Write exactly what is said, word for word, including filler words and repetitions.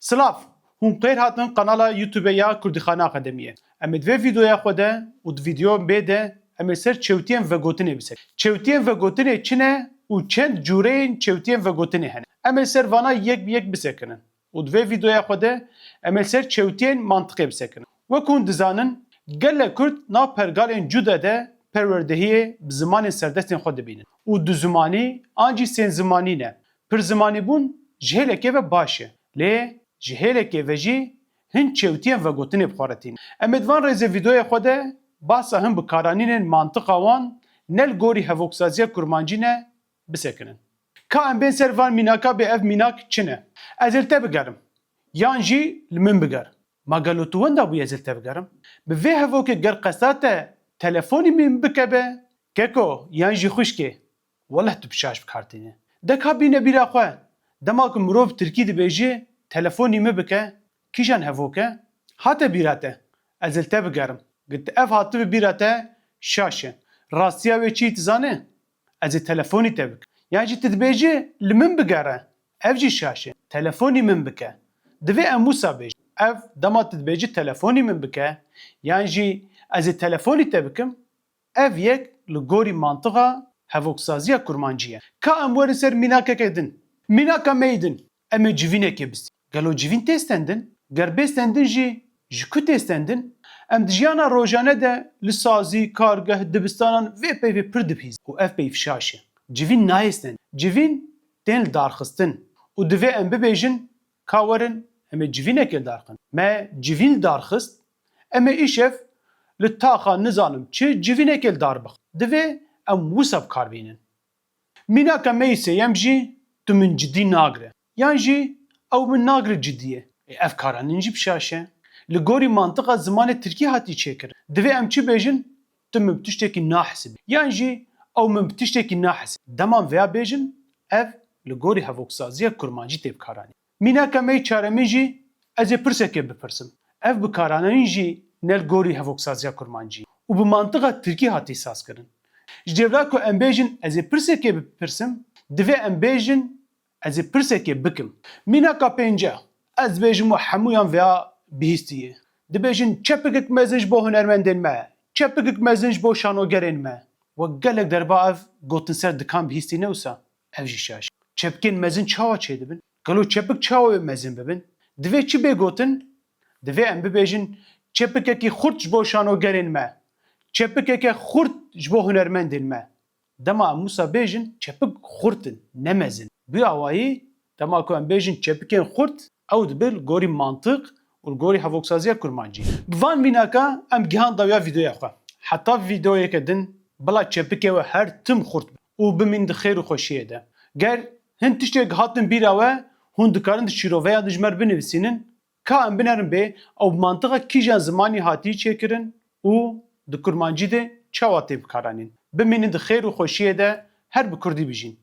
Silav! Hûn xêr hatin kanala YouTube ya Kurdîxana Akademiyê. Em ê di vê vîdeoya xwe de û di vîdeoyên bê de em ê ser çewtiyên vegotinê bisekin. Çewtiyên vegotinê çi ne û çend cûreyên çewtiyên vegotinê hene? Em ê ser vana yek bi yek bisekinin. Û di vê vîdeoya xwe de em ê ser çewtiyên mantiqê bisekinin. Wek hûn dizanin, gelek Kurd nav pergalên cuda de perwerdehiyê bi zimanên serdestên xwe dibînin û duzimanî an jî sênzimanî ne. Pirzimanîbûn ji hêlekê ve baş e, lê ji hêlekê ve jî hin çewtiyên vegotinê bi xwe re tînin. Em ê di van rêzê vîdeoyê xwe de bahsa hin bikaranînên mantiqa wan ne li gorî hevoksaziya kurmancî ne, bisekinin. Ka em bên ser van mînaka bê, ev mînak çi ne? Ez ê li te bigerim. Yan jî li min biger. Ma gelo tu wenda bûyî ez ê li te bigerim? Bi vê hevokê ger qesta te telefonî min bike be, keko yan jî xwişkê, weleh tu bi şaş bi kar tînî. De ka bîne bîra xwe, dema ku mirov tirkî dibêjî, telefonî min bike, kîjan hevok e? Hate bîra te, ez ê li te bigerim. Got ev hatibi bîra te, şaş e. Rastiya wê çi yî tu zanî? Ez ê telefonî te bikim. Yan jî tu dibêjî li min bigere. Ev jî şaş e. Telefonî min bike. Divê em wisa bêjin. Ev dema tu dibêjî telefonî min bike, yan jî ez ê telefonî te bikim, ev yek li gorî mantiqa hevoksaziya kurmancî ye. Ka em werin ser mînakeke din. Mînaka me yê din. Em ê civînekê bistînin. Gelo civîn tê stendin? Ger bê stendin jî, ji ku tê stendin? Em di jiyana rojane de li sazî, kargeh, dibistanan vê peyvê pir dibihîzin û ev peyv şaş e. Civîn nayê stendin. Civîn tên li darxistin û divê em bibêjin, ka werin, em ê civînekê li dar xin. Me civîn li dar xist, em ê îşev li taxa nizanim çi civînekê li dar bixin. Divê em wisa bi kar bînin. Mînaka me yê sêyem jî tu min cidî nagire. Yan jî ew min nagire cidiyê. Ê, ev karanîn jî bi şaş e. Li gorî mantiqa zimanê tirkî hatî çêkirin. Divê em çi bêjin? Tu min bi tiştekî nahesibî. Yan jî ew min bi tiştekî nahesibî. Dema em vêya bêjin, ev li gorî hevoksaziya kurmancî tê bikaranîn. Mînaka me yê çaremîn jî ez ê pirsekê bipirsim. Ev bikaranîn jî ne li gorî hevoksaziya kurmancî û bi mantiqa tirkî hatî sazkirin. Ji dêvla ku em bêjin ez ê pirsekê bipirsim, divê em bêjin ez ê pirsekê bikim. Mînaka pêncem, ez dibêjim we hemûyan vêya bihîstiye. Dibêjin çepikek mezin ji bo hunermendên me, çepikek mezin ji bo şanogerên me. We gelek derba ev gotin ser dikan bihîstîne wisa. Ev jî şaş. Çepikên mezin çawa çêdibin? Gelo çepik çawa wê mezin bibin? Divê çi bê gotin? Divê em bibêjin çepikekî xurt ji bo şanogerên me. Çepikeke xurt ji bo hunermendên me. Dema em wisa bêjin çepik xurt in, ne mezin. Bi awayî dema ku em bêjin çepikên xurt, ew dibe li gorî mantiq û li gorî hevoksaziya kurmancî. Bi van mînaka em gihan dawiya vîdeoya xwe. Heta vîdeoyeke din bila çepikê we her tim xurt be û bimîn di xêr û xweşiyê de. Ger hin tiştek hatin bîra we, hûn dikarin di şîroveya de ji me re binivîsînin, ka em binerin bê ew bi mantiqa kîjan zimanî hatî çêkirin û di kurmancî de çawa tê bikaranîn. Bimînin di xêr û xweşiyê de, her bi kurdî bijîn.